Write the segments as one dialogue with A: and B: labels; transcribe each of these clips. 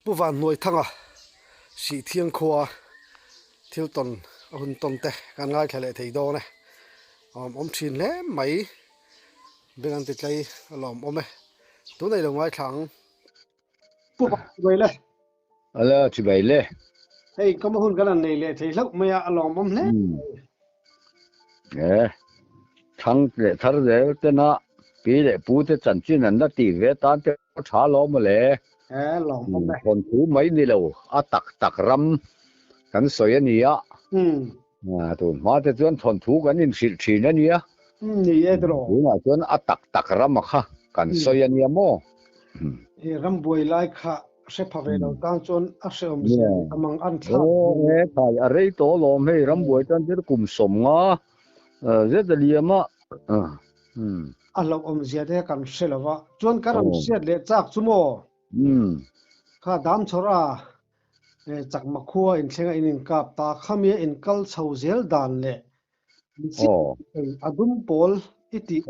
A: Pu Vanhnuaithanga Sihthiang khua thil tawn a hun tawn te kan ngaithla leh thei dawn e. Awm awm thin hle mai. Beng an ti tlei a lawm awm e. Tunah i lo ngaithla ang. Pu Vanhnuai le.
B: Ala chibai le.
A: Hei kawm a hun kan han nei leh thei hlauh mai a, a lawm awm hle mai.
B: E, thang leh thar zel tena pi leh pu te chanchin an la tih ve tan te pawh tha lawm maw le.
A: E, lawm awm e.
B: Thawnthu mai ni lo, a tak tak ram kan sawi a ni a. Tun hma te chuan thawnthu kan inhrilh thin a nia.
A: Ni e tiraw.
B: Tunah chuan a tak tak ram a kha kan sawi a nia maw.
A: He ram buai lai kha hre pha ve lo tan chuan a hreawm zia leh a mang an thlak
B: hle. He thai a rei tawh alawm hei ram buai tan chu kum 50 zet a liam a.
A: A hlauhawm zia te kan hre lo va, chuan ka ram hriat leh chak chu maw? Kha dam chhawr a chakma khua inthlenga in inkap ta khamia inkal chho zel dan leh A dum pawl i tih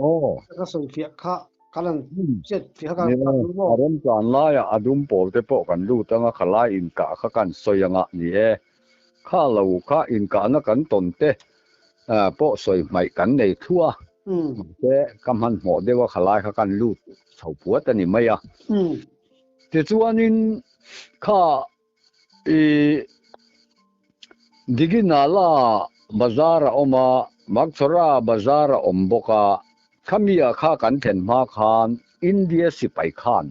A: ka sawi fiah kha ka lan hriat fiah kha ka duh maw?
B: A remchan laiah a dum pawl te pawh kan lut anga khalai inkah kha kan sawi anga ni e. Kha lo kha inkahna kan tawn te pawh sawi hmaih kan nei thluah a. Mahse ka hmanhmawh deuh a khalai kha kan lut chho puat a ni mai a. Tichuanin kha I Diginala bazar a awm a, Makchhawra bazar a awm bawk a, khamia kha kan thlen hma khan India sipai khan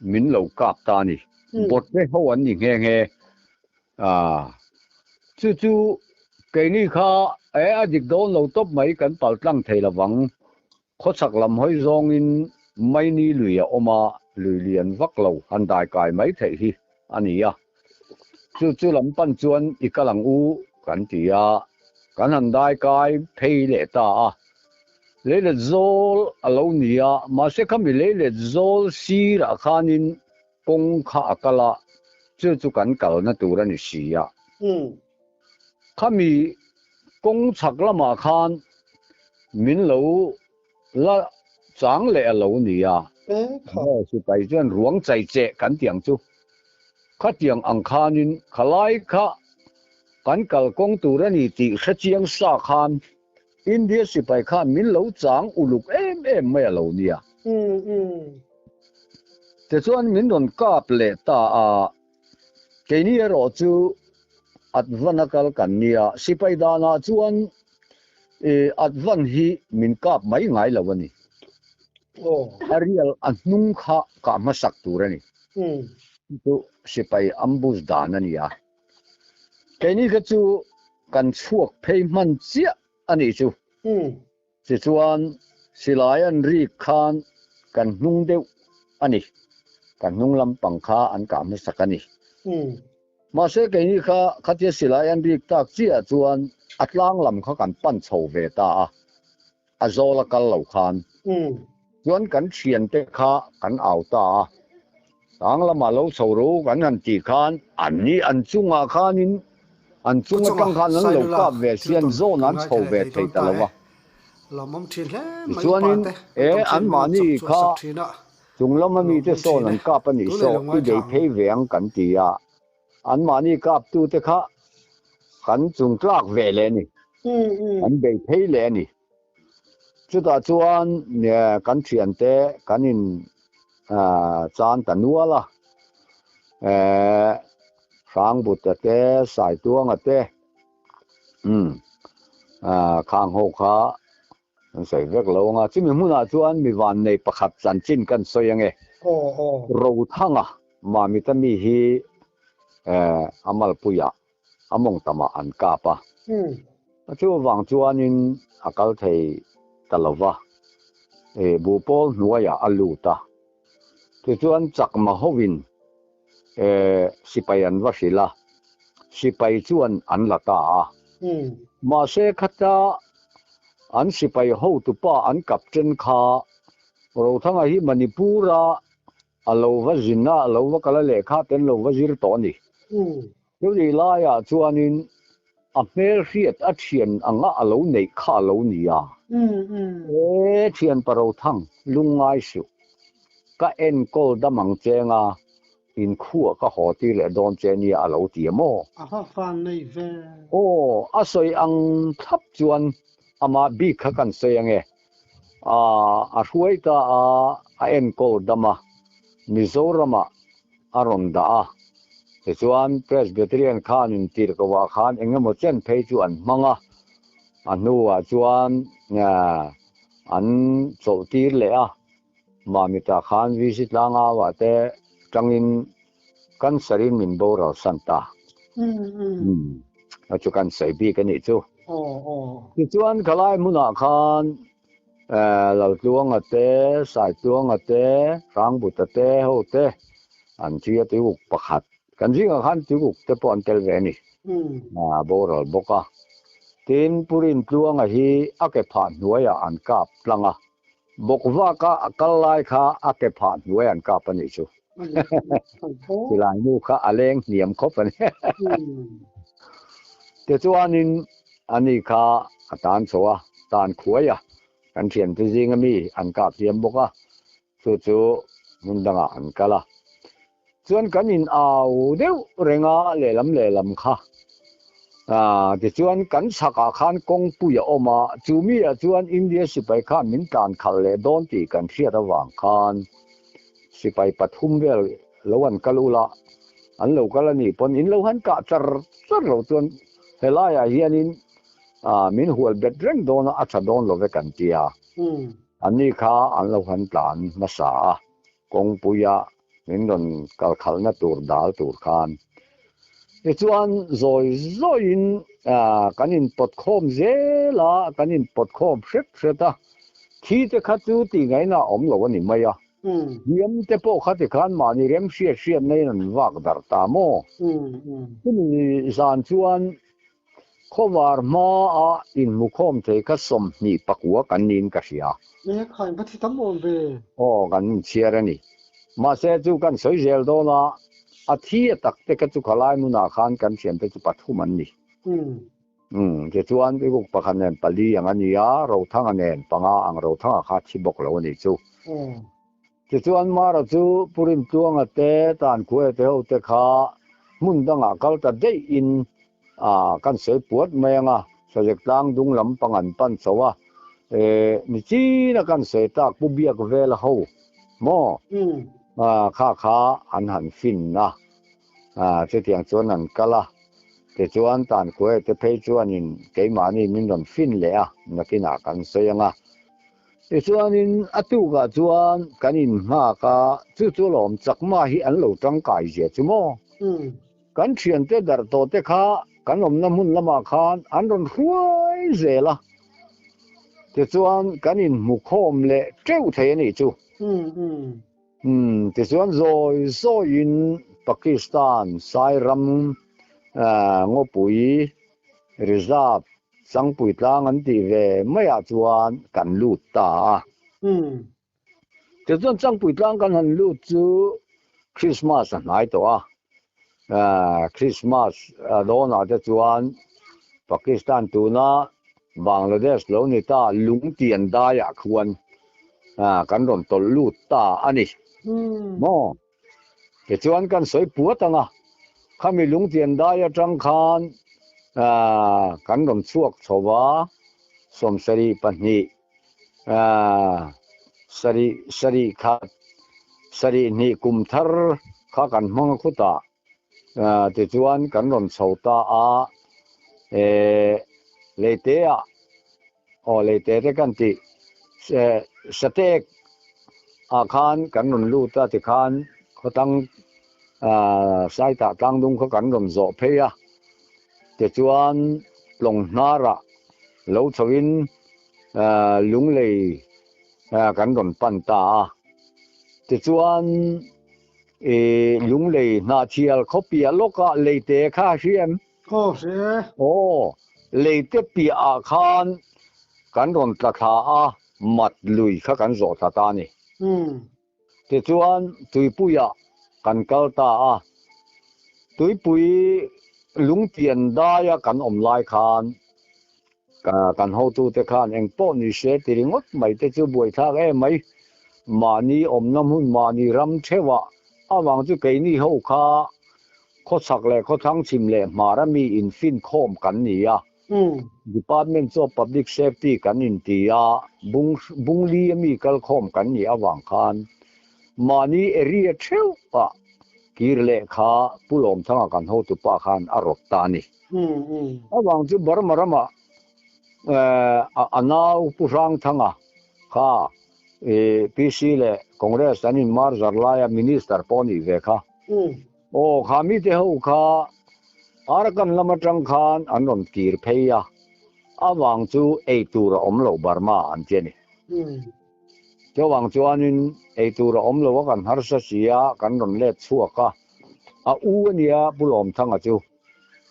B: min lo kap ta a ni. Bawte ho an ni nghe nghe. Chu chu keini kha e a dik dawn lo tawp mai kan paltlang thei lovang. Khawchhak lam hawi zawngin Maini lui a awm a, lui lian vak lo han dai kai mai theih hi a ni a. Chu chu lam pan chuan i kal ang u kan ti a, kan han dai kai phei leh ta a. Leilet zawl a lo ni a, mahse khami leilet zawl sirah khanin kawng kha a kal a, chu chu kan kalna tur a ni si a. Khami kawng chhak lamah khan min lo la chang leh a lo ni a. Sipai chuan ruang chai cheh kan ti ang chu. Khatiang ang khanin khalai kha kan kalkawng tur a ni tih hrechiang sa khan India sipai khan min lo chang uluk em em mai a lo nia. Tichuan min rawn kap leh ta a. Keini erawh chu Advan a kal kan nia, sipai danah chuan Advan hi min kap mai ngai lo a ni. A rial a hnung kha kah hmasak tur a ni. Chu sipai ambush dan a ni a. Keini kha chu kan chhuak phei hman chiah a nih chu. Tichuan, silai an rik khan kan hnung deuh a ni. Kan hnung lampang kha an kah hmasak a ni. Mahse, keini kha khatia silai an rik tak chiah chuan a tlang lam kha kan pan chho ve ta a, a zawl a kal lo khan. Chuan kan thiante kha kan au ta a, tlang lamah lo chho ro kan han tih khan anni an chungah khanin an
A: Pu
B: chung
A: Chunga
B: atang khan an lo
A: Sailula
B: kap ve
A: thil
B: si an
A: tawn
B: zawn
A: kan
B: an chho
A: ngaithla leh
B: ve
A: thei
B: thei
A: dawn
B: ta
A: ta
B: lo
A: e.
B: va.
A: Lawmawm thin hle mai
B: Tichuanin
A: upa te kan
B: e
A: tam thin
B: an
A: min rawn
B: mahni
A: chawp chhuah
B: kha
A: sak thin a,
B: chung lama mite
A: lawmawm
B: sawn
A: thin e.
B: an kap a nih
A: Tunei
B: saw
A: lo
B: i
A: ngaithla
B: bei
A: ang.
B: phei ve ang kan ti a, an mahni kaptute kha kan chung tlak ve leh a ni, an bei phei leh a ni. Chutah chuan kan thiante kan in chan ta nual a, Hrangbuta te, Saituanga te, khang ho kha an sawi vek lo ang a. Chumi hmunah chuan mi vannei pakhat chanchin kan sawi ang e. Rothanga Mamita mi hi a malpuiah a mawng tamah an kap a. Chu avang chuanin a kal thei ta lo va, buhpawl hnuaiah a lut a. Tichuan chakma hovin sipai an va hrilh a, sipai chuan an la ta a. Mahse khata an sipai hotupa an captain kha Rothanga hi Manipur-a A lo va zin a, a lo va kal a lehkha te an lo va zir tawh a ni. Chutih laiah chuanin a hmel hriat a thian anga a lo neih kha a lo ni a. E thian pa Rothang, lungngai suh. Ka enkawl dam ang cheng a, Inkhua ka haw tir leh dawn che nia a lo ti a maw?
A: A va fan nei ve.
B: Aw, a sawi ang thlap chuan amah bik kha kan sawi ange. A hruai ta a, a enkawl dam a, Mizoramah a rawn dah a. Tichuan Presbyterian khan intirhkohah khan eng emaw chen phei chu an hmang a, a hnuah chuan an chawlhtir leh a. Mamitah khan VC tlangauah te tangin cancer in min boral san ta. A chu kan sawi bik a nih chu. Tichuan khalai hmunah khan Laltluanga te, Saitluanga te, Hrangbuta te ho te an thi a tuikuk pakhat. Kan zingah khan tuikuk te pawh an tel ve a ni. A boral bawk a. Tin, Pu Rintluanga hi a ke phah hnuaiah an kap tlang a. Bawkvaka a kal lai kha a ke phah hnuai an kap a nih chu. Silai nu kha a leng hniam khawp a ni. Tichuanin ani kha a tan chho a, tan khuai a, kan thiante zinga mi an kap hliam bawk a, chu chu hmun dangah an kal a. Chuan kan in au deuh reng a lehlam lehlam kha. Aaa tichuan kan chhakah khan kawngpui a awm a, chu mi ah chuan India sipai khan min tlan khalh leh dawn tih kan hriat avang khan sipai pathum vel lo an kal ula, an lo kal a nih pawn in lo han kah char char lo chuan helaiah hianin aaa min hual bet reng dawn a, a tha dawn lo ve kan ti a. Anni kha an lo han tlan hmasa a, kawngpuia min rawn kalkhalhna tur dal tur khan. Tichuan zawi zawiin kan inpawt khawm zel a, kan inpawt khawm hret hret a, thi te kha chu tih ngaihna a awm lo a ni mai a. Hliam te pawh kha tikhan mahni rem hriat hriatna in an vak darh ta maw? Chumi zan chuan Khawvar hmaa inhmukhawm thei kha 24 kan niin ka hria.
A: E kha, in va thi tam awm ve.
B: Aw, kan inchhiar a ni. Mahse, chu kan sawi zel dawn a, a thi a tak te kha chu khalai hmunah khan kan thiante chu pathum an ni. Umm, tichuan Ruk pakhat nen pali ang a ni a, Rothanga nen panga ang Rothanga kha thi bawk lo a nih chu. Tichuan Mara chu Pu Rimtluanga te, Tankhuaia te ho te kha hmun dangah kal ta daih in kan sawi puat mai ang a, Sazek tlang dung lampang an pan chho a, ni chin a kan sawi tak Pu Biak Vela ho maw kha kha an han fin a, chutiang chuan an kal a, tichuan Tankhuaia te phei chuanin keimahni min rawn fin leh a, nakinah kan sawi ang a. Tichuanin a tukah chuan kan inhngak a, chu chu lawm Chakma hi an lo tangkai zia chu maw? Kan thiante darh tawh te kha kan awmna hmun lamah khan an rawn hruai zel a, tichuan kan inhmu khawm leh teuh thei a nih chu. Tichuan zawi zawiin Pakistan Sairam Ngawpui Reserve Changpui tlang an tih ve maiah chuan kan lut ta a. Tichuan Changpui tlang kan han lut chu Christmas a hnai tawh a. Christmas dawnah te chuan Pakistan tuna Bangladesh lo ni ta Lungtian daiah khuan kan rawn tawlh lut ta a ni maw? Tichuan kan sawi puat ang a, khami lungtian dai atang khan kan rawn chhuak chho va, 72, sarih sarih khat, sarih hnih kum thar kha kan hmang a khutah, tichuan kan rawn chho ta a, leiteah Aw leite te kan tih Satek ah khan kan rawn lut a tikhan khawtlang Saitah tlangdung kha kan rawn zawh phei a, tichuan tlawng hnarah lo chhoin Lunglei kan rawn pan ta a, tichuan Lunglei Hnahthial khawpiah lawkah leite kha a hria em?
A: Aw hre.
B: Aw, leite piah ah khan kan rawn tla thla a, mat lui kha kan zawh thla ta a ni. Tichuan tuipuiah kan kal ta a, tuipui lungtian daia kan awm lai khan kan hotute khan engpawh ni se ti ringawt mai te chu buaithlak em mai, mahni awmna hmun mahni ram theuhah. Avang chu keini ho kha khawchhak leh khawthlang chhim leh hmar ami infinkhawm kan ni a. Department chu Public Safety kan inti a, bung bungli ami kalkhawm kan nih avang khan mahni area theuh ah kir leh kha Pu Lawmthanga kan hotupa khan a rawt ta a ni. Avang chu Burma ramah a nau Pu Hrangthanga kha PC leh Congress an inmar zar laia Minister pawh a nih ve kha. Aw, kha mite ho kha Arakan lam atang khan an rawn kir phei a, avang chu ei tur a awm lo Burma an ti a ni. Chuvang chuanin ei tur a awm lo a kan harsa si a, kan rawn let chhuak a, a u a nia Pu Lawmthanga chu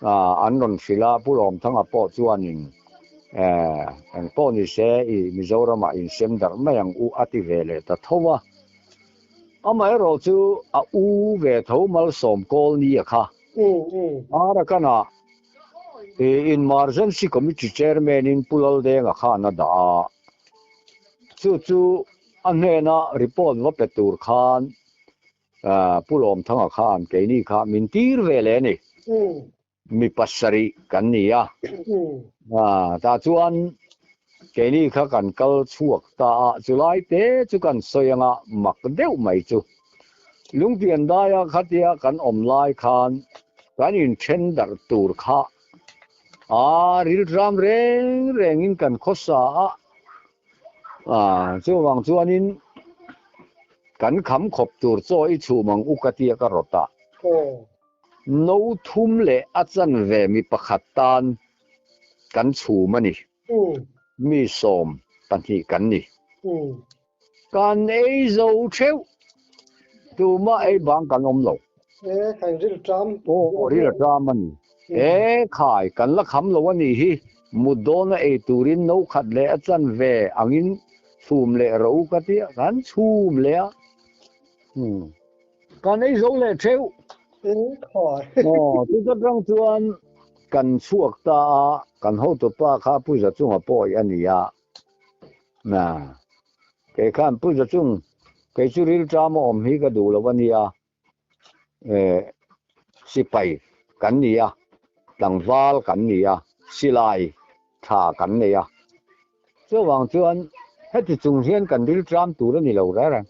B: an rawn hrilh a, Pu Lawmthanga pawh chuanin eng pawh ni se i Mizoramah insem darh mai ang u a ti ve leh ta tho a. Amaherawh chu a u ve tho malsawm kawl ni a kha. Arakan-ah Emergency Committee Chairman-in Pu Laldenga khan a dah a, chu chu a hnena report va pe tur khan Pu Lawmthanga khan keini kha min tir ve leh a ni. Mi pasarih kan ni a, tah chuan keini kha kan kal chhuak ta a, chulai te chu kan sawi anga mak deuh mai chu. Lungpian daia khatia kan awm lai khan kan inthen darh tur kha a rilram reng rengin kan khawsa a, chuvang chuanin kan kham khawp tur chaw i chhum ang u ka tia ka rawt a. No thum leh a chanve mi pakhat tan kan chhum a ni. Mi 12 kan ni. Kan ei zo theuh. Tumah ei bang kan awm lo.
A: E khai ril ṭam.
B: Aw ril a ṭam a ni. E khai kan la kham lo a nih hi. Mut dawna ei turin no khat leh a chanve angin chhum leh rawh u ka tia kan chhum leh a. Kan ei zo leh theuh. Aw, chu atang chuan kan chhuak ta a, kan hotupa kha Pu Zachunga pawi a ni a. Na, kei khan Pu Zachung, kei chu rilṭam a awm hi ka duh lo a nia. Eh, sipai kan ni a, tlangval kan ni a, silai tha kan nei a. Chuvang chuan heti chung hian kan rilṭam tur a ni lo reng reng.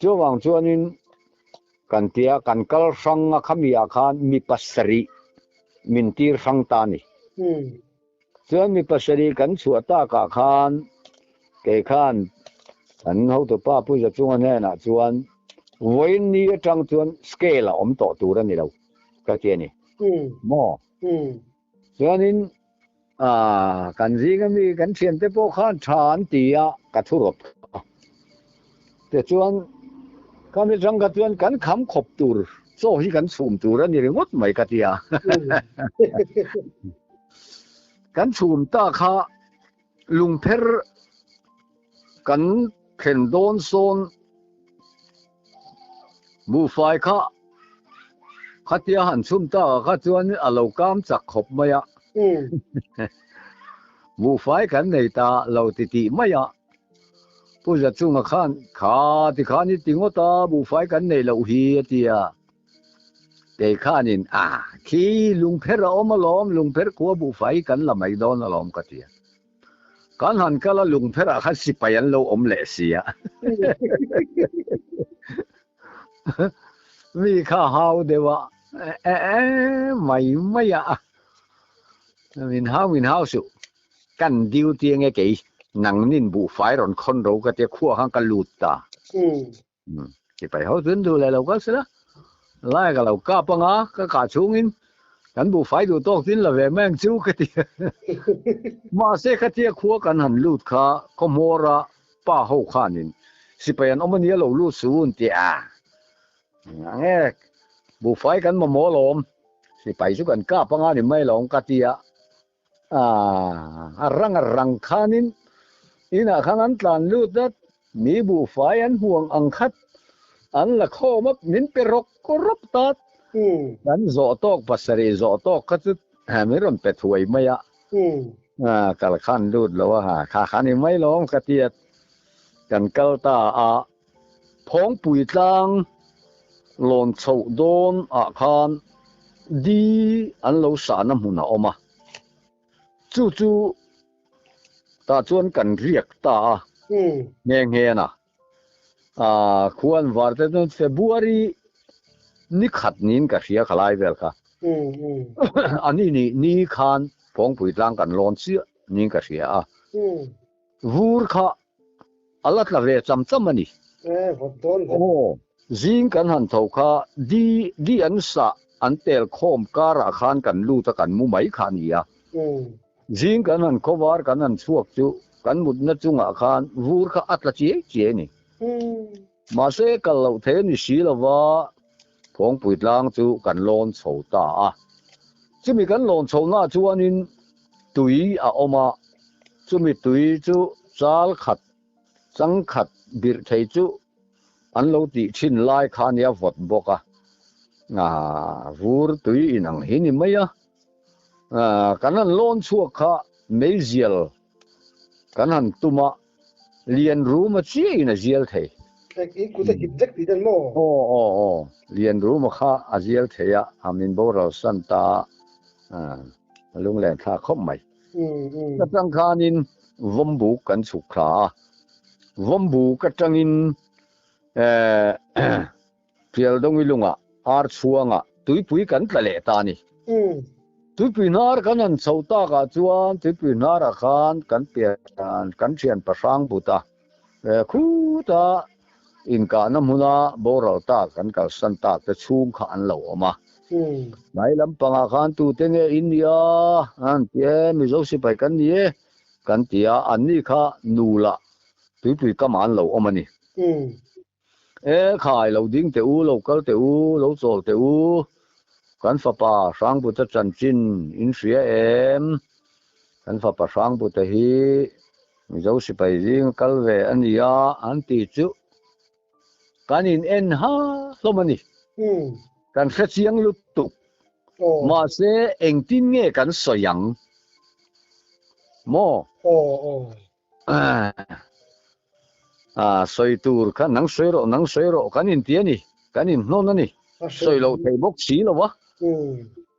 B: Chuvang chuanin kan tia kan kal hrang a khami ah khan mi pasarih min tir hrang ta a ni. Chuan mi pasarih kan chhuah tak ah khan kei khan kan hotupa Pu Zachunga hnenah chuan vawiin ni atang chuan scale a awm tawh tur a ni lo ka ti a ni. Maw? Chuanin kan zinga mi kan thiante pawh khan tha an ti a, ka thu rawt kha. Tichuan khami atang kha chuan kan kham khawp tur chaw hi kan chhum tur a ni ringawt mai ka ti a. Kan chhum ta kha lungpher kan thlen dawn sawn Buhfai kha khatia han chhum tak ah kha chuan a lo kam chak khawp mai a. Buhfai kan nei ta lo ti tih mai a. Pu Zachunga khan kha ti khan i ti ngawt a, buhfai kan nei loh hi a ti a. Kei khanin a khi lungpher a awm alawm, lungpher khua buhfai kan la mai dawn alawm ka ti a. Kan han kal a lungpherah khan sipai an lo awm leh si a. Mi kha hau deuh a, e e mai mai a. Min hau min hau suh. Kan duty ange kei nangnin buhfai rawn khawn ro ka tia khuah khan ka lut ta. Sipai ho chuan duh leh lo kal sela, lai ka lo kap anga ka kah chhungin kan buhfai duh tawk tin la ve mai ang chu ka ti a. Mahse khatia khua kan han lut kha khawhmawra pa ho khanin sipai an awm ania lo lut su un ti a. Nge buhfai kan mamawh alawm, sipai chu kan kap anga ni mai lo ka ti a. A rang a rang khanin inah khan an tlan lut a, mi buhfai an hmuang ang khat an la khawm a, min pe rawk rawk ta. Kan zawh tawk pasarih zawh tawk kha chu min rawn pe thuai mai a, kal khan lut lo a, kha kha ni mai lawm ka ti a, kan kal ta a, Phawngpui tlang. Lawn chhoh dawn ah khan di an lo sahna hmun a awm a, chu chu tah chuan kan riak ta a, nghe nghe na. Khuan var te chuan February ni khat niin ka hria khalai vel kha. A ni ni ni khan Phawngpui tlang kan lawn chiah niin ka hria a. Vur kha a la tla ve cham cham a ni. Aw, zing kan han tho kha di di an sah an tel khawm karah khan kan lut a kan mu mai kha a ni a. Zing kan han khawvar kan han chhuak chu kan mutna chungah khan vur kha a tla chiai chiai a ni. Mahse kal loh thei a ni si lova Phawngpui tlang chu kan lawn chho ta a. Chumi kan lawn chhohnaah chuanin tui a awm a, chumi tui chu chal khat chang khat birh thei chu an lo tih thin lai kha nia vawt bawk a, vur tui inang hi ni mai a. Kan han lawn chhuak kha meizial kan han tum a, lian ruma chiahin a zial thei.
A: I kut a hip vek tih dan maw?
B: Aw aw aw, lian ruma kha a zial thei a, a min boral san ta a, a lunglen thlak khawp mai. Ka tang khanin Vawmbuk kan chhuk thla a, Vawmbuk atangin Pialdawngi lungah ar chhuangah tuipui kan tla leh ta a ni. Tuipui hnar kan han chho takah chuan tuipui hnarah khan kan pian kan thian pahrang but a, khuta inkahna hmuna boral tak kan kalsan tak te chhung kha an lo awm a. Hnai lampangah khan tute nge in ni a? An ti e, Mizo sipai kan ni e kan ti a, anni kha nulah tuipui kamah an lo awm a ni. E khai, lo ding teh u, lo kal teh u, lo chawl teh u, kan fapa Hrangbuta chanchin in hria em? Kan fapa Hrangbuta hi Mizo sipai zing a kal ve a ni a, an ti chu kan in en ha hlawm a ni. Kan hre chiang lutuk. Mahse engtin nge kan sawi ang maw? A sawi tur kha nang sawi rawh, nang sawi rawh kan inti a ni, kan inhnawn a ni. Sawi loh theih bawk si lo a.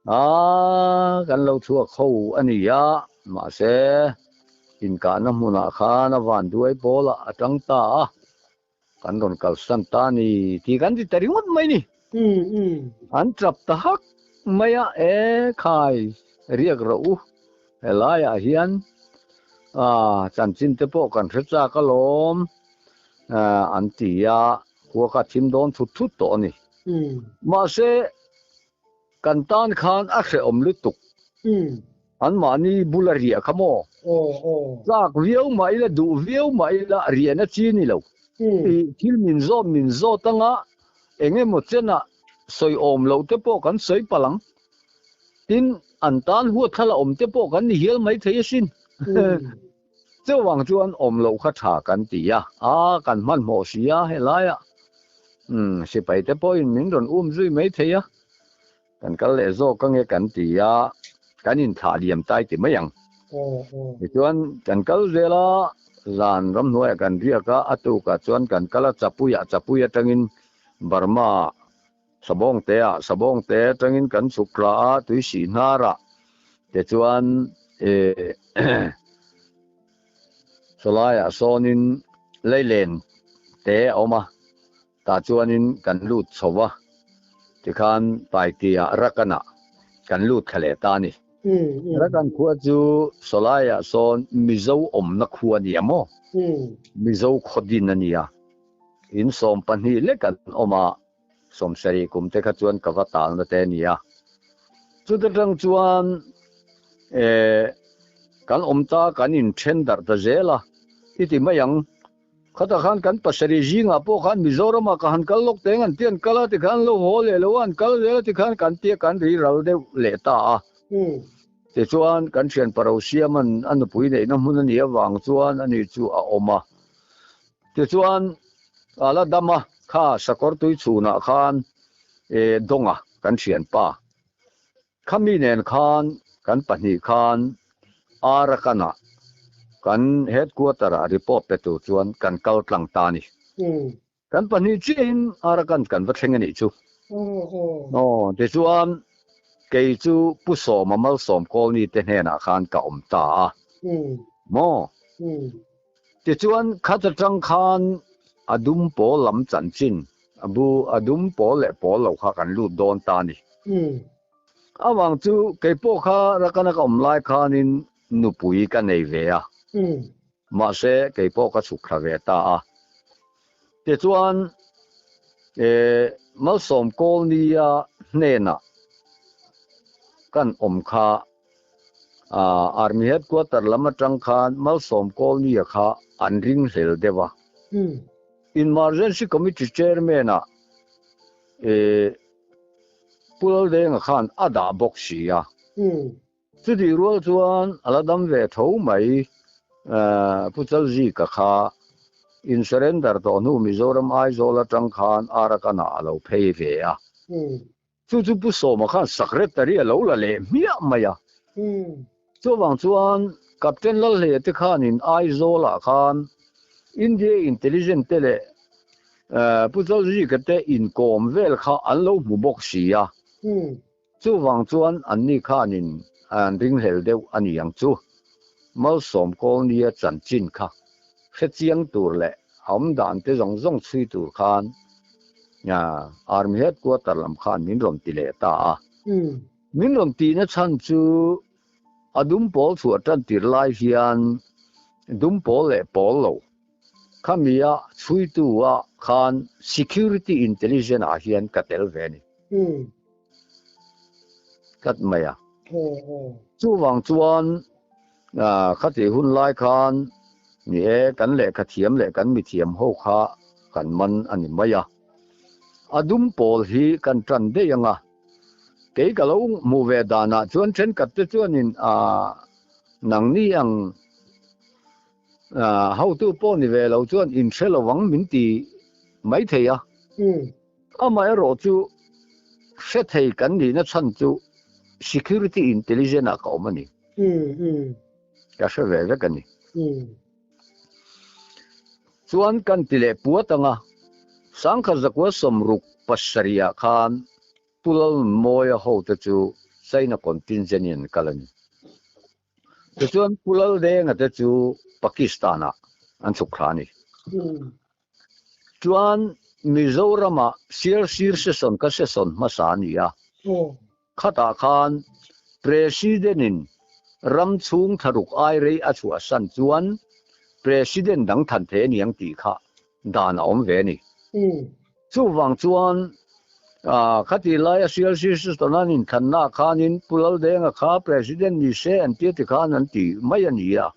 B: A kan lo chhuak ho a ni a, mahse inkahna hmunah khan a van duai pawlah a tang ta a, kan rawn kalsan ta a ni tih kan ti ta ringawt mai ni. An tap ta hak mai a, e khai riak rawh u, helaiah hian chanchin te pawh kan hre chak alawm an ti a, khua kha thim dawn thut thut tawh a ni. Mahse Kan tan khan a hrehawm lutuk. Anmahni bula riah kha maw? Tlak viau mah ila, duh viau mah ila riahna chi ni lo. Thil min zawt min zawt anga eng emaw chenah sawi awm loh te pawh kan sawi palh ang. Tin, an tan huatthlala awm te pawh kan ni hial mai thei asin. Chuvang chuan awm loh kha tha kan ti a, a kan hmanhmawh si a helaiah umm sipai te pawhin min rawn um zui mai thei a, kan kal leh zawk ange kan ti a, kan inthlah liam tai ti mai ang. Tichuan kan kal zel a, zan ramhnuaiah kan riak a, a tukah chuan kan kal a, Chapuiah Chapui atangin Burma Sabawngteah Sabawngte atangin kan chhuk thla a, Tuisih hnarah te chuan eh sawlaiah sawnin leilen te a awm a, tah chuanin kan lut chho va, tikhan Paitiah Rakanah kan lut thla leh ta a ni. Rakan khua chu sawlaiah sawn Mizo awmna khua a ni a maw? Mizo khawdin a ni a. In 12 lek an awm a, 70 kum te kha chuan ka va talna te a ni a. Chuta tang chuan eh kan awm ta kan inthen darh ta zel a, i ti mai ang. Khatah khan kan pasarih zingah pawh khan Mizoramah ka han kal lawk teng an ti an kal a, tikhan an lo haw leh lo a, an kal zel a tikhan kan tia kan ri ral deuh leh ta a. Tichuan kan thian Parosiaman a nupui neihna hmun a nih avang chuan ani chu a awm a. Tichuan, a la dam a, kha sakawr tui chhunah khan e Dawnga kan thianpa, khami nen khan kan pahnih khan Arakan-ah kan headquarter-ah report pe tur chuan kan kal tlang ta a ni. Kan pahnih chiahin Arakan kan va thleng a nih chu. Aw, tichuan kei chu Pu Sawma Malsawm Kawlni te hnenah khan ka awm ta a. Maw? Tichuan khat atang khan a dum pawl lam chanchin, a bu a dum pawl leh pawl lo kha kan lut dawn ta a ni. Avang chu kei pawh kha Rakana ka awm lai khanin nupui ka nei ve a. Mahse kei pawh ka chhuk thla ve ta a. Tichuan Malsawm Kawlnia hnenah kan awm kha Army Headquarter lam atang khan Malsawm Kawlnia kha an ringhlel deuh a. Emergency Committee Chairman-ah Pu Laldenga khan a dah bawk si a. Chutih rual chuan a la dam ve tho mai. Pu Chalzika kha in surrender tawh hnu Mizoram Aizawl atang khan Arakan-ah a lo phei ve a. Chu chu Pu Sawma khan secretary a lo la leh hmiah mai a. Chuvang chuan Captain Lalhleia te khanin Aizawlah khan India Intelligence te leh Pu Chalzika te inkawm vel kha an lo hmu bawk si a. Chuvang chuan anni khanin an ringhlel deuh a ni ang chu. Malsawm Kawlnia chanchin kha hrechiang tur leh a awmdan te zawng zawng chhui tur khan Army Headquarter lam khan min rawn ti leh ta a. Min rawn tihna chhan chu a dumpawl chhuah tan tir lai hian dumpawl leh pawl lo khami a chhuitu ah khan Security Intelligence ah hian ka tel ve a ni. Tlat mai a. Chuvang chuan khatih hun lai khan ni e kan lehkha thiam leh kan mithiam ho kha kan man a ni mai a. A dum pawl hi kan tan daih ang a. Kei ka lo hmuh ve danah chuan thenkhat te chuanin nangni ang hotu pawh ni ve lo chuan inhre lo ang min ti maithei a. Amaherawh chu hre thei kan nihna chhan chu security intelligence ah ka awm a ni. Ka hre ve vek a ni. Chuan kan ti leh puat ang a, Sangkhat zakua 67 ah khan Pu Lalnunmawia hote chu China contingent in an kal a ni. Tichuan Pu Laldenga te chu Pakistan ah an chhuk thla a ni. Chuan Mizoram-ah Sialsir session kha session hmasa a ni a. Khatah khan President-in ram chhung thlaruk ai rei a chhuahsan chuan President dang than thei a ni ang tih kha dan a awm ve a ni. Chuvang chuan khatih laia Sialsir session an inthannaah khanin Pu Laldenga kha President ni se an tia tikhan an ti mai a ni a.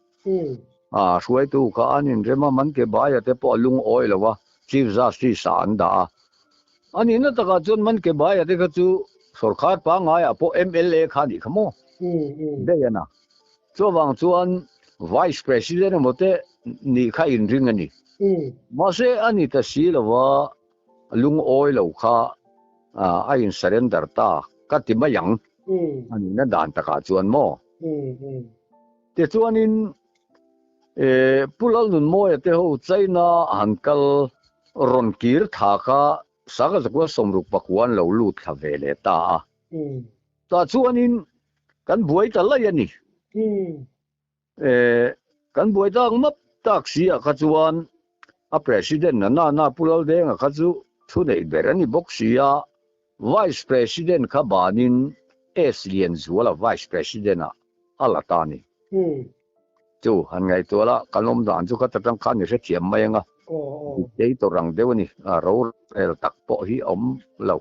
B: A hruaitu kha an inrem a, man ke baia te pawh a lungawi lo a, Chief Justice ah an dah a. A nihna takah chuan man ke baia te kha chu sorkar pangaiah pawh mla kha a nih kha maw? Daih a na. Chuvang chuan Vice President emaw te nih kha inring a ni. Mahse a ni ta si lo va, lungawi lo kha a in surrender ta ka ti mai ang. A nihna dan takah chuan maw? Tichuanin Pu Lalnunmawia te ho China han kal rawn kir tha kha Sangha zakua 69 an lo lut thla ve leh ta a. Tah chuanin kan buai ta laih a ni. Kan buai tak map tak si ah kha chuan a President na nana Pu Laldenga kha chu thu neih ber a ni bawk si a, Vice President kha banin S Lianzuala Vice President ah a la ta a ni. Chu han ngaihtuah la, kan awm dan chu kha ta tang khan i hrethiam mai ang a, dictator ang deuh a ni, a rorel tak pawh hi a awm lo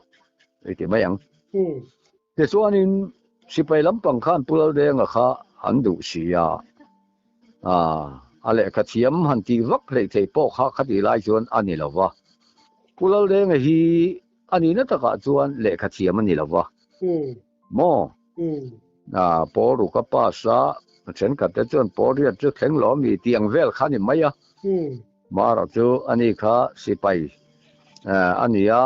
B: i ti mai ang. Tichuanin sipai lampang khan Pu Laldenga kha an duh si a, a lehkha thiam han tih vak hleih theih pawh kha khatih lai chuan a ni lo va. Pu Laldenga hi a nihna takah chuan lehkha thiam a ni lo va. Maw? Pawl ruk a pass a, thenkhat te chuan pawl riat chu thleng lo ami tih ang vel kha a ni mai a. Mara chu a ni kha sipai a ni a,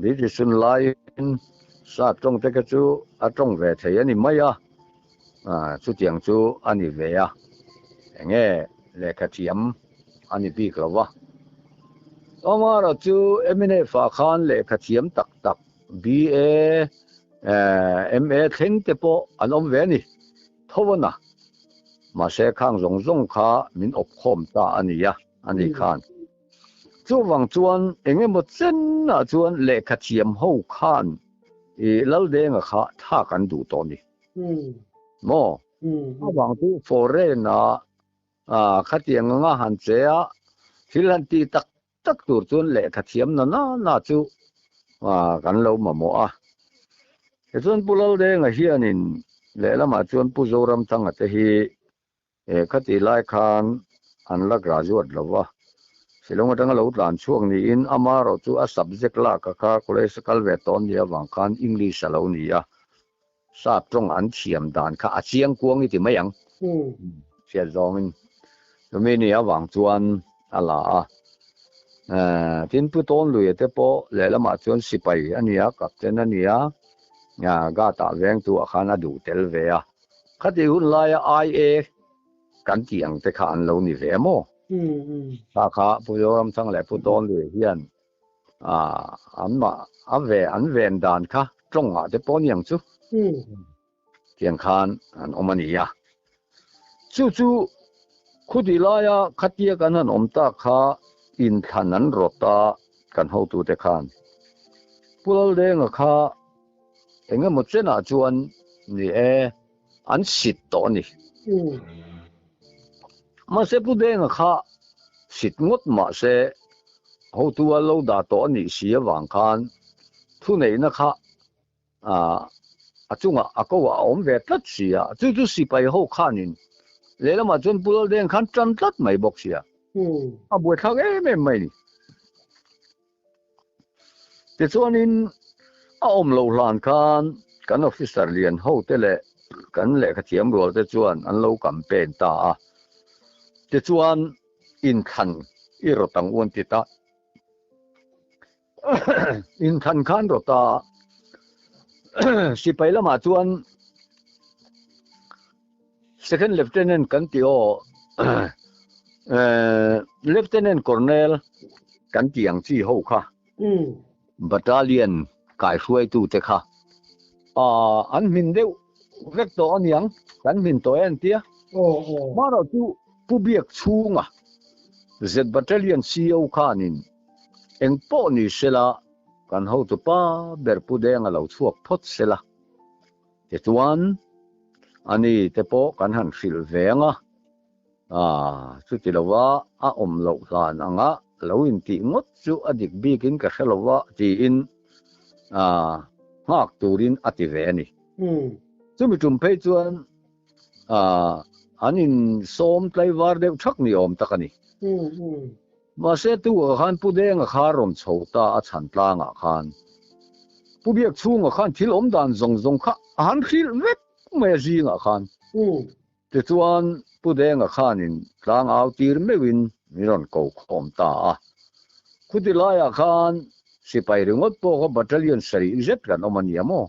B: British hun laiin sap tawng te kha chu a tawng ve thei a ni mai a, chutiang chu a ni ve a, enge lehkha thiam a ni bik lo va. Amara chu mnf ah khan lehkha thiam tak tak BA, MA thleng te pawh an awm ve a ni tho a na. Mahse khang zawng zawng kha min awp khawm ta a nia a ni khan. Chuvang chuan eng emaw chenah chuan lehkha thiam ho khan i Laldenga kha thlak an duh tawh a ni. Maw? Avang chu foreign ah Khatiang anga han che a, thil han ti tak tak tur chuan lehkha thiam na na na chu kan lo mamawh a. Tichuan Pu Laldenga hianin lehlamah chuan Pu Zoramthanga te hi khati lai khan an la graduate lo va, Shillong atanga lo tlan chhuak niin amaherawh chu a subject lak a kha college a kal ve tawh nia avang khan English a lo ni a, Sap tawng an thiam dan kha a chiang kuang i ti mai ang. Hriat zawngin chumi ni avang chuan a la a. Tin Pu Tawnluia te pawh lehlamah chuan sipai a nia, captain a nia, guard ah vengtu ah khan a duh tel ve a. Khati hun laia IA kan tih ang te kha an lo ni ve maw? Kha kha Pu Zoramthang leh Pu Tawnluia hian an mah a ve an ven dan kha tawngah te pawh aniang chu tiang khan an awm a ni a. Chu chu khutih laia khatia kan han awm tak kha inthlan an rawt a kan hotute khan Pu Laldenga kha eng emaw chenah chuan ni e an sit tawh a ni. Mahse Pu Denga kha sit ngawt mahse hotu a lo dah tawh a nih si avang khan thuneihna kha a chungah a ko ah a awm ve tlat si a, chu chu sipai ho khanin lehlamah chuan Pu Laldeng khan tan tlat mai bawk sia, a buaithlak em em mai a ni. Tichuanin a awm loh hlan khan kan officer lian ho te leh kan lehkha thiam rual te chuan an lo campaign ta a. Tichuan inthlan i rawt ang u an ti ta. Inthlan khan rawt a, sipai lamah chuan Second Lieutenant kan ti aw, Lieutenant Colonel kan tih ang chi ho kha, Battalion kaihruaitute kha an hmin deuh vek tawh a niang, kan hmin tawh e an tia. Hmanah chu Pu Biak chhunga Z Battalion CO khanin eng pawh ni sela kan hotupa ber Pu Denga lo chhuak phawt sela. Tichuan, ani te pawh kan han hrilh ve ang a, aah, chuti lova a awm loh hlan anga lo intih ngawt chu a dik bikin ka hre lova tiin aah nghak turin a ti ve a ni. Chumi tum phei chuan aah an insawm tlaivar deuh thak ni awm tak a ni. Mahse tu ah khan Pu Denga kha rawn chho ta a chhan tlangah khan Pu Biak chhungah khan thil awm dan zawng zawng kha a han hrilh vek mai a zingah khan. Tichuan Pu Denga khanin tlang au tir meuhin min rawn ko khawm ta a. Khuti laiah khan sipai ringawt pawh kha battalion sarih zet kan awm a nia maw?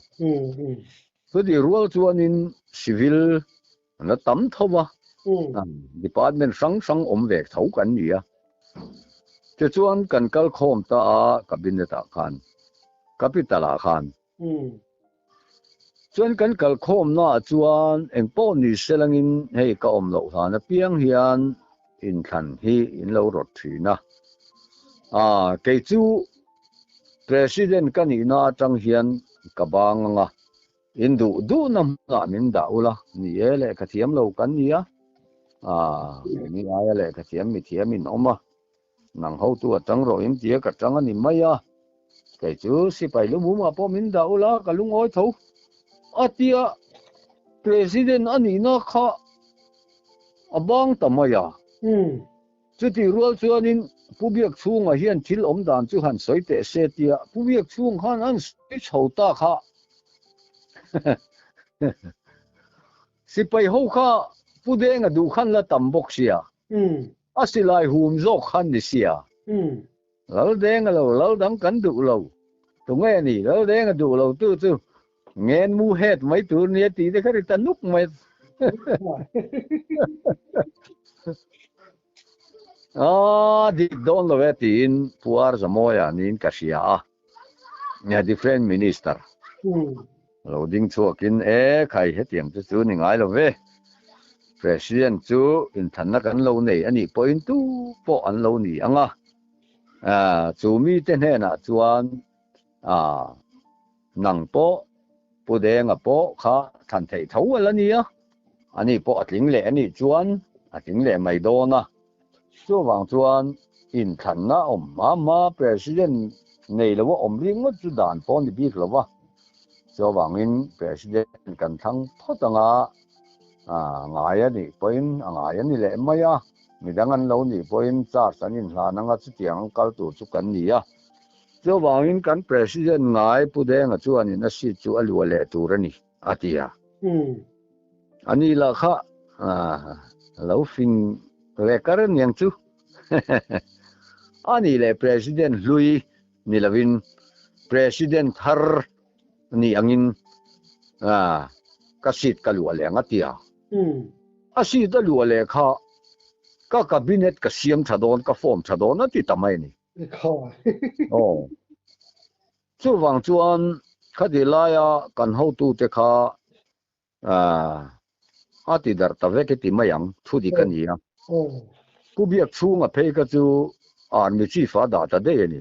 B: Chuti rual chuanin civil An la tam tho va, department hrang hrang awm ve tho kan ni a. Tichuan kan kal khawm ta a cabinet ah khan, capital ah khan. Chuan kan kal khawm na ah chuan eng pawh ni se langin hei ka awm loh hlan apiang hian inthlan hi in lo rawt thin a. Kei chu President ka nihna atang hian ka bang ang a. In duh duhna hmunah min dah ula, ni e, lehkha thiam lo kan ni a, aah, ni aia lehkha thiam mi thiam in awm a, nang hotu a tang rawh in tia ka tang a ni mai a, kei chu sipai lumumah pawh min dah ula ka lungawi tho a tia President a nihna kha a bang ta mai a. Chutih rual chuanin Pu Biakchhunga hian thil awm dan chu han sawi teh se tia Pu Biakchhung khan an sawi chho ta kha. Sipai ho kha Pu Denga duh khan la tam bawk sia, a silai hum zawk khan ni sia. Lal Denga lo, lal dang kan duh lo. Tunge ni Lal Denga duh lo tu chu Ngen mu het mai tur nia tih te kha ri ta nuk mai. A dik dawn lo e tiin Pu Arzamawia niin ka hria a, Defence Minister lo ding chhuakin e khai hetiang te chu ni ngai lo ve, President chu inthanna kan lo nei a nih pawhin tu pawh an lo ni ang a, chu mite hnenah chuan nang pawh Pu Denga pawh kha thlan theih tho a la ni a, ani pawh a tling leh a nih chuan a tling leh mai dawn a. Chuvang chuan inthlanna awm hma hma President nei lo a awm ringawt chu dan pawh a ni bik lo va, chuvangin President kan thlang phawt anga ngai a nih pawhin a ngai a ni leh mai a, midang an lo nih pawhin charge an inhlan anga chutiang ang kal tur chu kan ni a. Chuvangin kan President ngai Pu Denga chuanin a seat chu a luah leh tur a ni, a ti a. A ni lah kha a lo fing ve kar aniang chu. A nih leh President hlui ni lovin President thar ni angin ka seat ka luah leh ang a ti a. A seat a luah leh kha ka cabinet ka siam tha dawn, ka form tha dawn a ti ta mai a ni. Aw. Chuvang chuan khati laia kan hotute kha a ti darh ta vek i ti mai ang, thu dik a ni a. Pu Biak chhunga phei kha chu Army Chief ah dah ta daih a ni.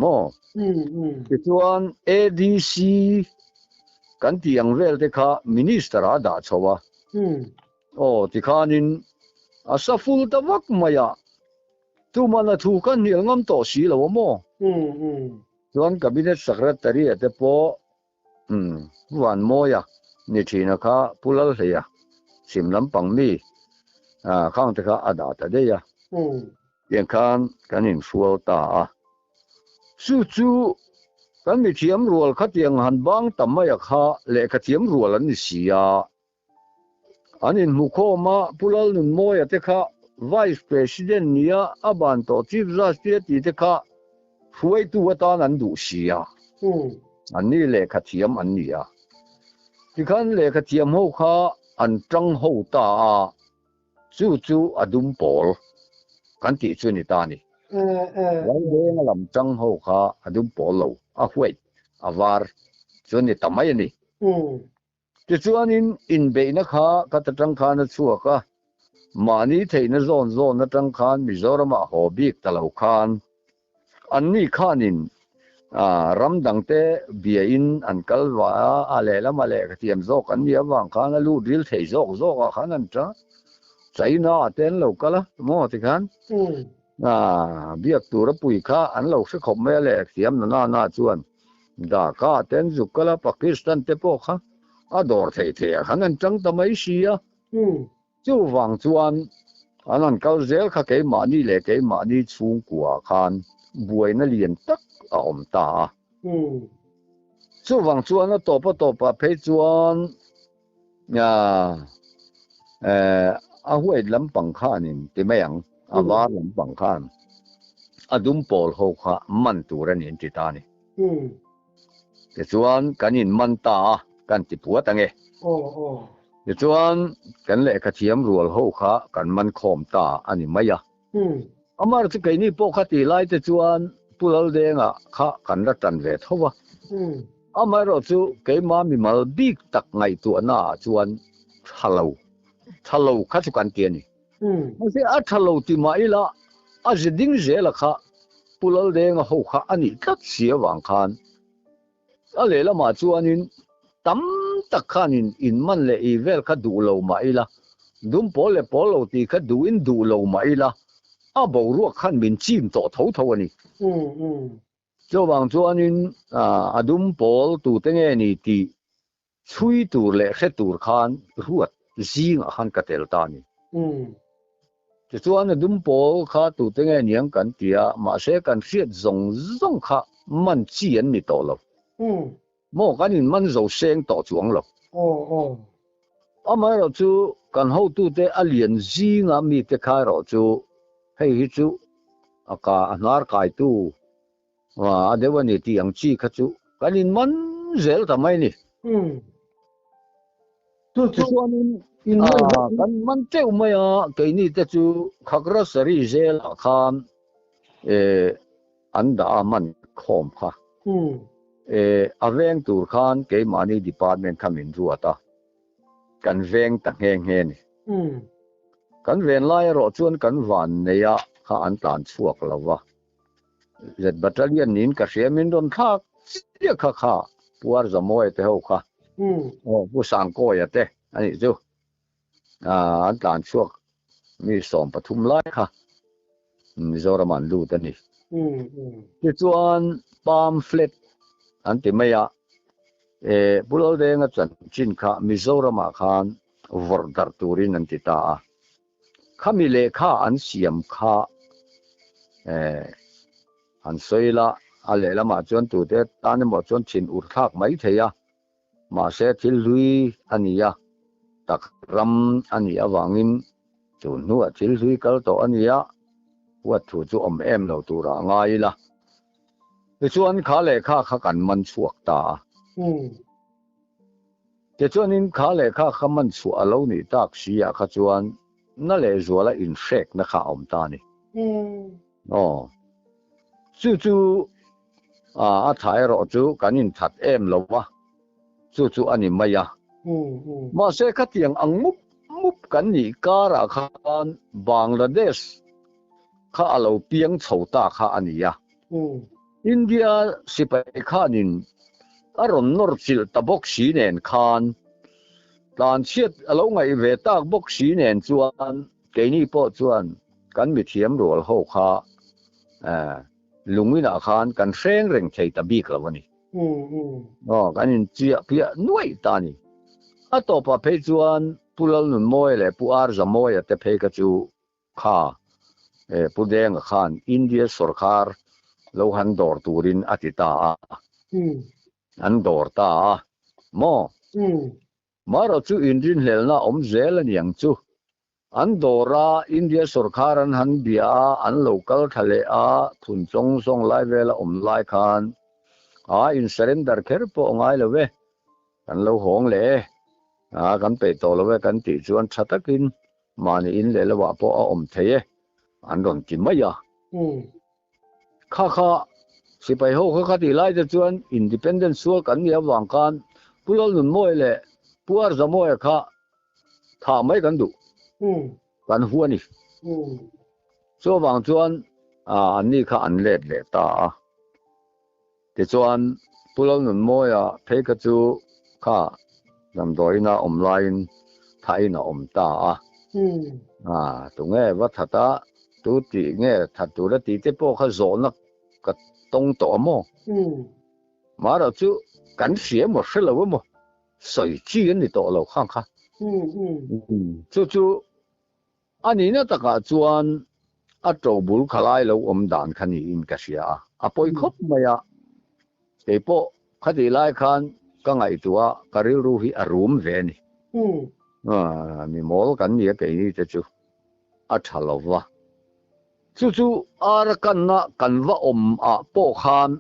B: Maw? Tichuan ADC kan tih ang vel te kha Minister ah a dah chho a. Aw, tikhanin a sa full ta vak mai a. Tuman a thu kha hnial ngam tawh si lo a maw? Chuan Cabinet Secretary a te pawh Vanmawia ni thina kha Pu Lalhleia chhim lampang mi khang te kha a dah ta daih a. Tiang khan kan inhrual ta a. Chu chu kan mithiam rual khatiang han bang ta mai a kha lehkhathiam rual an ni si a. An inhmukhawm a, Pu Lalnunmawia te kha Vice President nia a ban tawh Chief Justice a tih te kha hruaitu atan an duh si a, an ni lehkhathiam an ni a. Tikhan lehkhathiam ho kha an tang ho ta a, chu chu a dum pawl kan tih chu ni ta a ni. Laldenga lam tang ho kha a dum pawl lo, a white, a var chu ni ta mai a ni. Tichuanin inbeihna kha ka ta tang khan a chhuak a, mahni theihna zawn zawn atang khan Mizoramah haw bik ta lo khan anni khanin ram dangte biain an kal va a, a lehlam a lehkhathiam zawk an nih avang khan a lut ril thei zawk zawkah khan an ta China ah te an lo kal a maw tikhan biak tur a pui kha an lo hre khawp mai a lehkhathiam na nana chuan. Dhaka te an zuk kal a, Pakistan te pawh kha a dawr theih theih ah khan an tang ta mai si a. Chuvang chuan an han kal zel kha keimahni leh keimahni chhungkua ah khan buaina lian tak a awm ta a. Chuvang chuan a tawp a tawp ah phei chuan a white lampang khanin ti mai ang, a var lampang khan a dum pawl ho kha man tur a ni an ti ta a ni. Tichuan kan in man ta a, kan ti puat ang e. Tichuan kan lehkha thiam rual ho kha kan man khawm ta a ni mai a. Amar chu keini pawh kha tih lai te chuan Pu Laldenga kha kan la tan ve tho va. Amaherawh chu keima mimal bik tak ngaihtuahna ah chuan tha lo, tha lo kha chu kan ti a ni. Mahse a tha lo ti mah ila a ze ding zela kha Pu Laldenga ho kha a nih tlat si avang khan A lehlamah chuanin tam tak khanin inman leh i vel kha duh lo mah ila, dum pawl leh pawl lo tih kha duhin duh lo mah ila, a boruak khan min chim tawh tho tho a ni. Chuvang chuanin a dum pawl tute nge ni tih Chhui tur leh hre tur khan ruat zingah khan ka tel ta a ni. Tichuan a dum pawl kha tute nge niang kan ti a, mahse kan hriat zawng zawng kha man chi an ni tawh lo. Maw kan in man zo seng tawh chuang lo. Amaherawh chu kan hotute a lian zinga mite kha erawh chu hei hi chu a ka a hnar kaitu A deuh a ni tih ang chi kha chu kan in man zel ta mai a ni.
A: Chu chu
B: Tichuanin
A: in man
B: ah kan man teuh mai a, keini te chu Khagrasari zelah khan eh an dah a man khawm kha. Eh a veng tur khan keimahni department kha min ruat a, kan veng ta nghe nghe a ni. Kan ven lai erawh chuan kan van nei a kha an tlan chhuak lo va. Z Battalion niin ka hria min rawn thlak chiah kha kha Puar Zamawia te ho kha aw Pu Sangkawia te a nih chu an tlan chhuak mi 13 lai kha Mizoram an lut a ni. Tichuan pamphlet an ti mai a, Pu Laldenga chanchin kha Mizoramah khan vawrh darh turin an ti ta a. Khami lehkha an siam kha eh han sawi la, a lehlamah chuan tute tan emaw chuan thin ur thlak mai thei a, mahse thil hlui a ni a, tak ram a nih avangin tun hnuah thil hlui kal tawh a ni a, huat thu chu awm em lo turah a ngai ila. Tichuan kha lehkha kha kan man chhuak ta a. Tichuanin kha lehkha kha man chhuah a lo nih tak si ah kha chuan na leh zuala inhrekna kha a awm ta a ni. Aw. Chu chu a tha erawh chu kan inthat em lo va, chu chu a ni mai a. Mahse khatiang ang mup mup kan nih karah khan Bangladesh kha a lo piang chho ta kha a ni a. India sipai khanin a rawn nawr chilh ta bawk si nen khan tlanchhiat a lo ngaih ve tak bawk si nen chuan keini pawh chuan kan mithiam rual ho kha lunginah khan kan hreng reng thei ta bik lo a ni. Aw, kan inchiah piah nuaih ta a ni. A tawpah phei chuan Pu Lalnunmawia leh Pu Arzamawia te phei kha chu Kha e Pu Denga khan India sawrkar lo han dawr turin a ti ta a, an dawr ta a maw? Marawh chu inrinhlelna awm zel a niang chu. An dawr a, India sawrkar an han bia a, an lo kal tha leh a, thun chawng zawng lai vela awm lai khan a in surrender kher pawh a ngai lo e, kan lo hawng leh e, a kan peih tawh lo e kan tih chuan tha takin Mahni in leh lohah pawh a awm thei e, an rawn ti mai a. Kha kha sipai ho kha kha tih lai te chuan Independence sual kan nih avang khan Pu Lalnunmawia leh Pu Arzamawia kha thah mai kan duh, kan hu a ni. Chuvang chuan anni kha an let leh ta a. Tichuan, Pu Lalnunmawia phei kha chu kha damdawiina awm laiin thain a awm ta a. Tunge va that a, tu tih nge that tur a tih te pawh kha zawhna ka tawng tawh a maw? Marawh chu kan hria emaw hre lo emaw sawi chi an ni tawh lo khang kha. Chu chu A nihna takah chuan a ṭobul khalai lo awm dan kha niin ka hria a, a pawi khawp mai a. Kei pawh khatih lai khan ka ngaihtuah a, ka rilru hi a rum ve a ni. Mi mawl kan ni a keini te chu a ṭha lo va. Chu chu Arakanna kan va awm ah pawh khan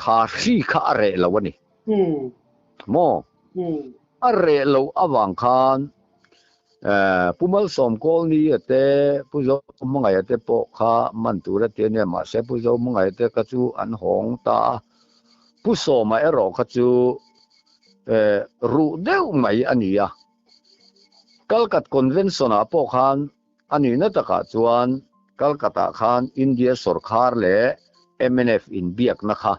B: kha hri kha a reh lo a ni. Maw? A reh loh avang khan Pu Malsawm Kawlni a te, Pu Zohmangaih a te pawh kha man tur a ti a nia, mahse Pu Zohmangaih a te kha chu an hawng ta a, Pu Sawma erawh kha chu ruh deuh mai a ni a. Kalkat Convention-ah pawh khan a nihna takah chuan Kalkatah khan India sawrkhar leh mnf inbiakna kha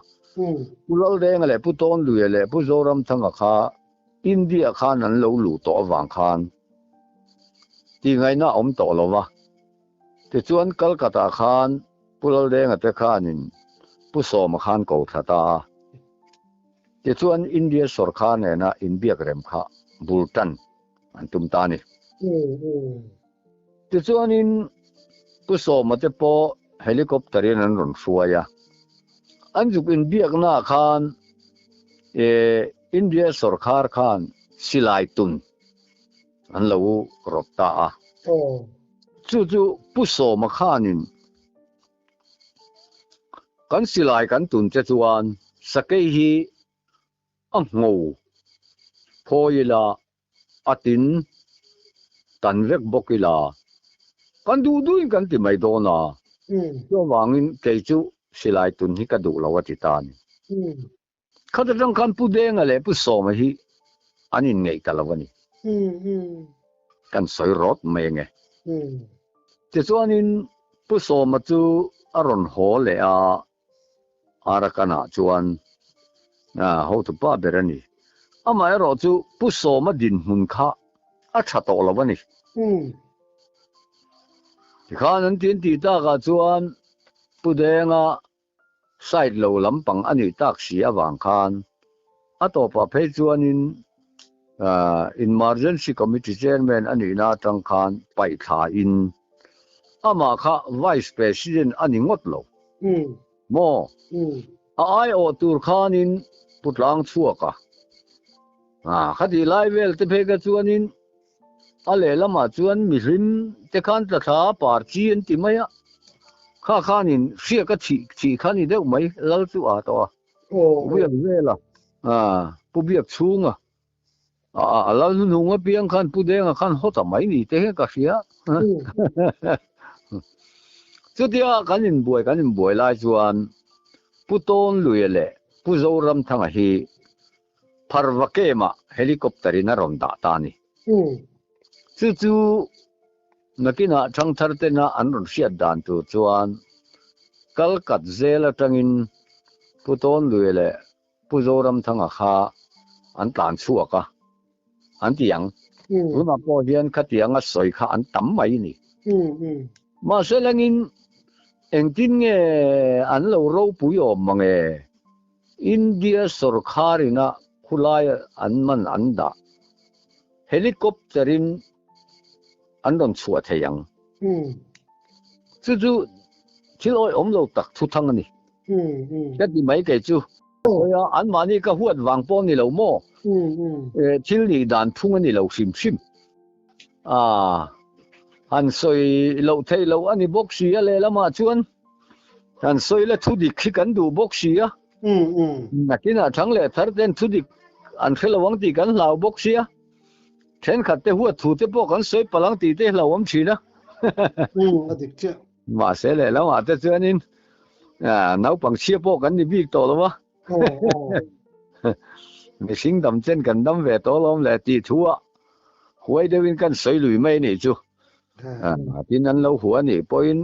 B: Pu Laldenga leh Pu Tawnluia leh Pu Zoramthanga kha India khan an lo luh tawh avang khan tihngaihna a awm tawh lo va. Tichuan Calcutta khan Pu Laldenga te khanin Pu Sawma khan ko thla ta a. Tichuan India sawrkhar nena inbiak rem kha bul tan an tum ta a ni. Tichuanin Pu Sawma te pawh helicopter in an rawn hruai a. An zuk inbiaknaah khan India sawrkhar khan silai tun an lo rawp ta a. Chu chu Pu Sawma khanin kan silai kan tun che chuan sakei hi a ngho phawi ila. Atin tan vek bawk ila, kan duh duhin kan ti mai dawn a, chuvangin kei chu silai tun hi ka duh lo a ti ta a ni. Khat atang khan Pu Denga leh Pu Sawma hi an inngeih ta lo a ni. Kan sawi rawt mai ange. Tichuanin Pu Sawma chu a rawn haw leh a, Arakan-ah chuan hotupa ber a ni. Amaherawh chu Pu Sawma dinhmun kha a tha tawh lo a ni. Tikhan an ti an tih takah chuan Pu Denga side lo lampang a nih tak si avang khan a tawpah phei chuanin Emergency Committee Chairman a nihna atang khan paih thlain amah kha Vice President a ni ngawt lo maw? A aiawh tur khanin Pu Tlangchhuaka khatih lai vel te phei kha chuanin A lehlamah chuan mihlim te khan tla thla par chi an ti mai a, kha khanin hriak a chhih chhih kha ni deuh mai, lal chu a tawh a, Pu Biak Vela, Pu Biak Chhunga, a lal hnuhnung apiang khan Pu Denga khan haw ta mai ni te hian ka hria. Chutia kan inbuai kan inbuai lai chuan Pu Tawnluia leh Pu Zoramthanga hi Pharva Kemah helicopter in a rawn dah ta a ni. Chu chu nakinah thangthar tena an rawn hriat dan tur chuan Kalkat zel atangin Pu Tawnluia leh Pu Zoramthanga kha an tlan chhuak a, an ti ang. Tunah pawh hian khatianga sawi kha an tam mai a ni. Mahse lengin engtin nge an lo ropui awm mange? India sorkar ina khulai an man an dah helicopter in an rawn chhuah thei ang. Chu chu thil awihawm lo tak thu thang a ni. Ka ti mai kei chu. Sawi a, anmahni ka huat vang pawh a ni lo maw? Thil nih dan phung a ni lo hrim hrim. A han sawi loh theih loh a ni bawk si a lehlamah chuan han sawi la thudik hi kan duh bawk si a. Nakinah thang leh thar ten thudik an hre lo ang tih kan hlau bawk si a. Thenkhat te huat thu te pawh kan sawi palh ang tih te hlauhawm thin a.
A: A dik chiah.
B: Mahse lehlamah te chuanin naupang chhia pawh kan ni bik tawh lo a. Mihring dam chen kan dam ve tawh alawm le tih thu a huai deuhin kan sawi lui mai anih chu. Tin an lo hua anih pawhin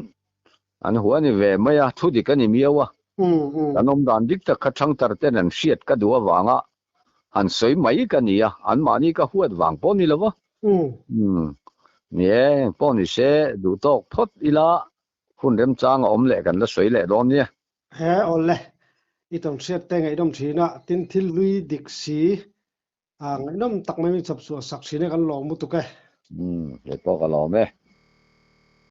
B: an hua ani ve mai a, thu dik a ni miau a. Kan awm dan dik tak kha thangtar ten an hriat ka duh avanga han sawi mai ka ni a, anmahni ka huat vang pawh ni lo va. Ni e, pawh ni se duh tawk phawt ila hun remchang a awm leh kan la sawi leh dawn nia.
A: He awle, i tawn hriat te ngaihnawm thin a, tin thil hlui dik si a ngaihnawm tak mai min chhawp chhuah sak thin e kan lawm lutuk e.
B: Umm, kei pawh ka lawm e.